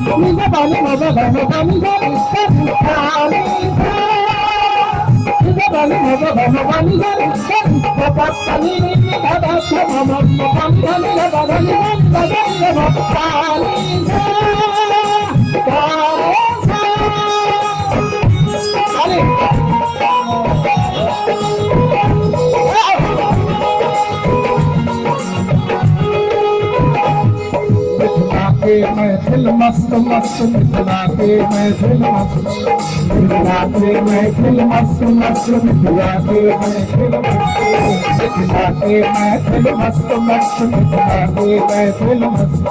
नि सा पा नि म प ग म प नि सा नि सा नि सा नि सा पा नि म प ग म प नि सा नि सा म प प नि नि नि ध ध स म म म प नि ध नि ध ध नि ध नि ध नि ध म प नि सा प रे सा अरे मिथिला के मैथिल मस्त मस्त, मिथिला के मैथिल मस्त, मिथिला के मैथिल मस्त मस्त, मिथिला के मैथिल मस्त, मिथिला के मैथिल मस्त मस्त, मिथिला के मैथिल मस्त,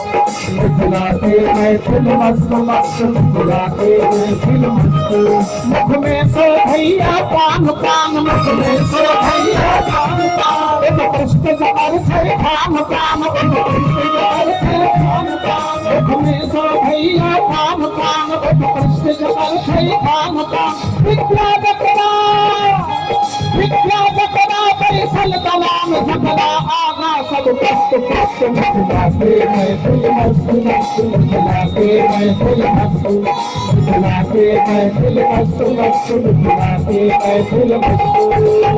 मिथिला के मैथिल मस्त मस्त, मिथिला के मैथिल मस्त। मुख में सो भैया पान पान, मुख में सो भैया पान पान, एक कृष्ण जबर से खान पान, एक कृष्ण जबर से खान पान, मुख में सो भैया पान पान, एक कृष्ण जबर से खान पान। विद्या जकरा विद्या जकरा बैसल दलान, जकरा आगा सब पस्त पस्त, मिथिला के मैथिल मस्त मस्त, मिथिला के मैथिल मस्त, मिथिला के मैथिल मस्त मस्त, मिथिला के मैथिल मस्त।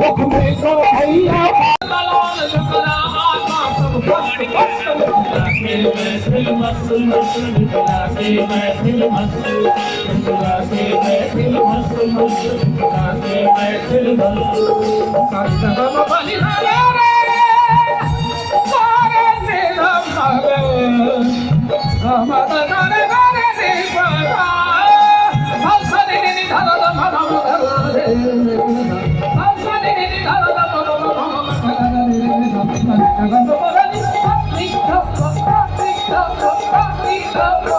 मुख में सो भैया दलान, जकरा आगा सब पस्त पस्त, मिथिला के मैथिल मस्त मस्त, मिथिला के मैथिल मस्त, मिथिला के मैथिल मस्त मस्त, मिथिला के मैथिल मस्त। सारी ग म प नि ध रे रे रे नि ध म रे ग म ध ध रे ग रे नि प ध ध स नि नि नि ध ध म ध म ध रे ध स नि नि नि ध ध म म म म म ध रे रे ध ध ग म प ध नि ध नि ध प ध नि ध प ध नि ध प।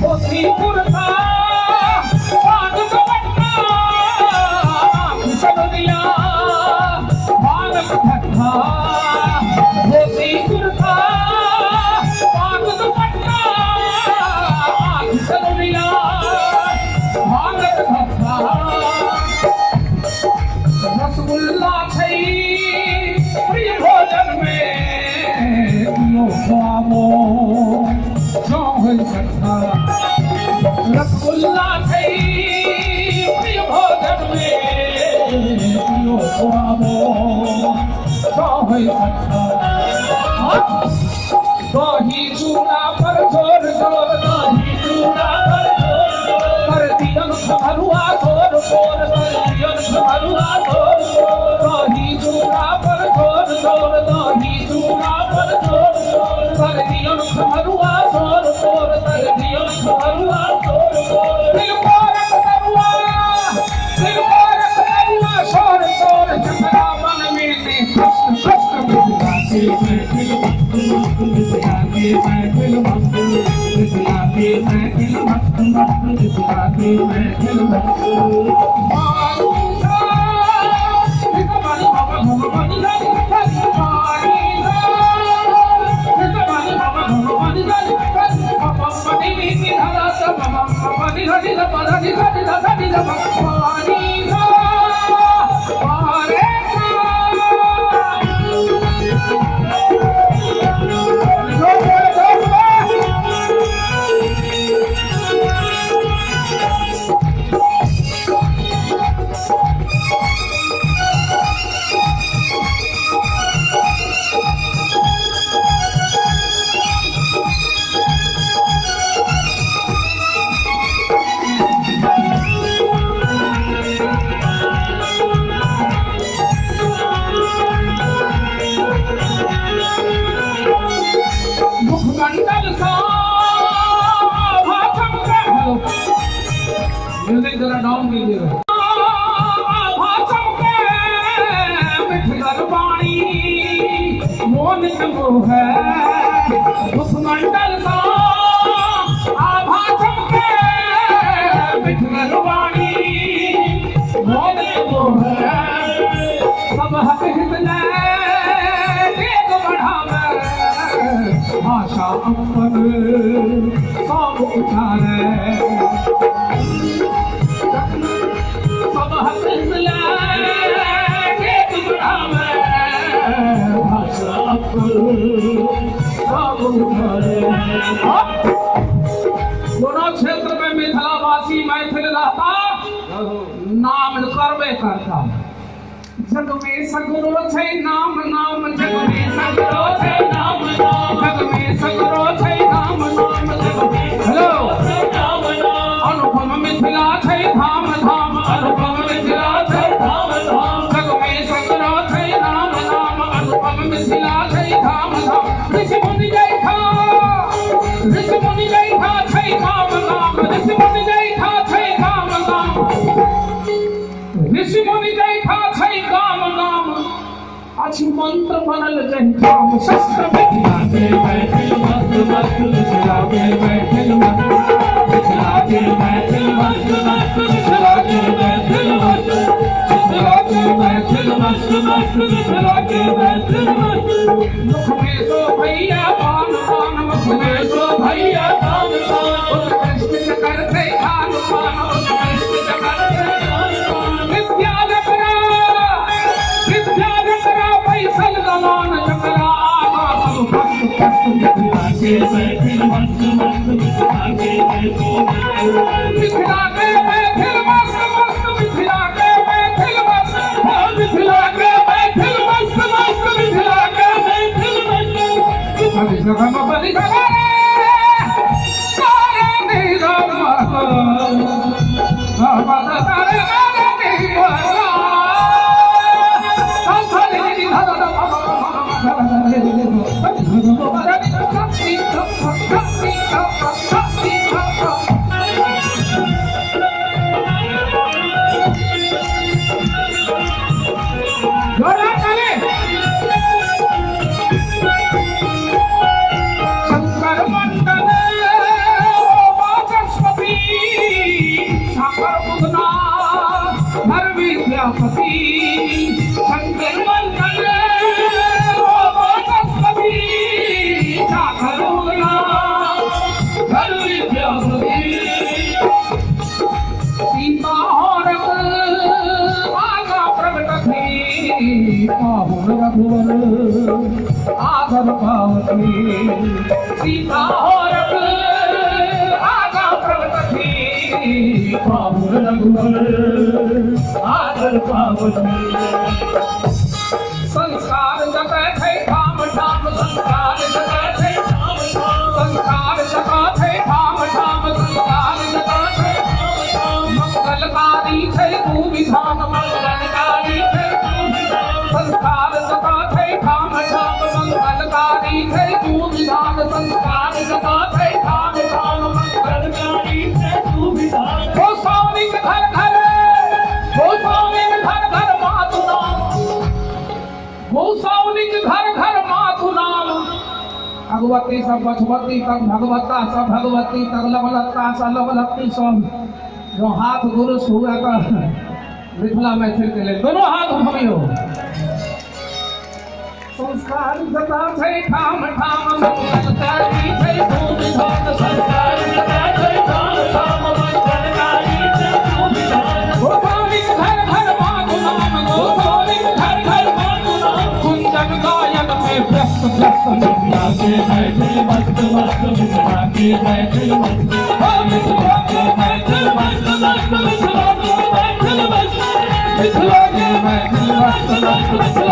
धोती कुर्ता पाग दुपट्टा सगरिया मानक ठट्ठा, धोती कुर्ता पाग दुपट्टा सगरिया मानक ठट्ठा। रसगुल्ला छै प्रिय भोजन में कियो खुआबो जौं होइ सट्ठा, रसगुल्ला छै प्रिय भोजन में कियो खुआबो जौं होइ सट्ठा। दही चूड़ा पर जोर जोर, दही चूड़ा पर जोर जोर, कर दियन खमरुआ सोर सोर, कर दियन खमरुआ सोर सोर, दही चूड़ा पर जोर जोर, दही चूड़ा पर जोर जोर, कर दियन खमरुआ सोर सोर, कर दियन खमरुआ सोर सोर। तिलकोरक तरुआ तिलकोरक तरुआ सोर सोर, जकरा मन में ने प्रश्न प्रश्न, मिथिला के मैथिल मस्त मस्त, मिथिला के मैथिल मस्त, मिथिला के मैथिल मस्त मस्त, मिथिला के मैथिल मस्त। मुखमंडल सा हेलो म्यूजिक जरा डाउन कीजिएगा। आभा चमके मिठगर बाणी मोन चंगो है, मुखमंडल सा आभा चमके मिठगर बाणी मोन चंगो है, सब हक हित ले देख बढ़ावे, भाषा अम्बर सब उचारे। मिथिलावासी मैथिल रहता नाम करबे करता। जग में सगरो छै नाम नाम, जग में सगरो छै नाम नाम, जग में सगरो छै नाम नाम, जग में हेलो अनुपम मिथिला छै धाम धाम, अनुपम मिथिला छै धाम धाम, जग में सगरो छै नाम नाम, अनुपम मिथिला छै धाम धाम। ऋषि मुनि जैठा, ऋषि मुनि जैठा छै नाम नाम, ऋषि मुनि जैठा छै नाम नाम, ऋषि मुनि जैठा छै गाम गाम, अछि मंत्र बनल जैठाम शस्त्र मिथिला के मैथिल मस्त मस्त, मिथिला के मैथिल मस्त, मिथिला के मैथिल मस्त मस्त, मिथिला के मैथिल मस्त, मिथिला के मैथिल मस्त मस्त, मिथिला के मैथिल मस्त। मुख में सो भैया पान पान, मुख में सो भैया पान पान, उत्कृष्ट चकर थे खान पान, उत्कृष्ट चकर थे खान पान। विद्या जकरा, विद्या जकरा पैसल दलान, जकरा आगा सब भक्त भक्त, मिथिला के मैथिल मस्त मस्त, मिथिला के मैथिल मस्त, मिथिला के मैथिल मस्त मस्त, मिथिला के मैथिल मस्त, मिथिला के मैथिल मस्त मस्त, मिथिला के मैथिल मस्त। शंकर मंडल वाचस्पति, शंकर बुधना हर विद्यापति, शंकर मंडल वाचस्पति, शंकर बुधना हर विद्यापति। सीता हरक आगा प्रगटथी, पाहुन रघुवर आदर पावती। सीता हरक आगा प्रगटथी, पाहुन रघुवर आदर पावती। संस्कार जतय छै ठाम ठाम, संस्कार जतय छै ठाम ठाम, संस्कार जतय छै ठाम ठाम, संस्कार जतय छै ठाम ठाम, मंगलकारी छै तू विधान, मंगलकारी छै तू विधान। संस्कार जतय छै ठाम ठाम, मंगलकारी छै तू विधान, संस्कार जतय छै ठाम ठाम, मंगलकारी छै तू विधान। गोस्वामीक घर घर, गोस्वामीक घर घर मातु नाम, गोस्वामीक घर घर मातु नाम। भगवती सब बछवती तक, भगवता सब भगवती तक, लवलत्ता सब लवलत्ती सब। जो हाथ दुरुस्त हुए तो मिथिला मैथिल के लिए दोनों हाथ उठबियो। संस्कार जता छै ठाम ठाम, मंगलकारी छै तू विधान, संस्कार जता छै ठाम ठाम, मंगलकारी छै तू विधान। गोस्वामीक घर घर मातु नाम, गोस्वामीक घर घर मातु नाम। कुंजन गायन में व्यस्त व्यस्त, मिथिला के मैथिल मस्त मस्त, मिथिला के मैथिल मस्त, मिथिला के मैथिल मस्त मस्त, मिथिला के मैथिल मस्त, मिथिला के मैथिल मस्त मस्त।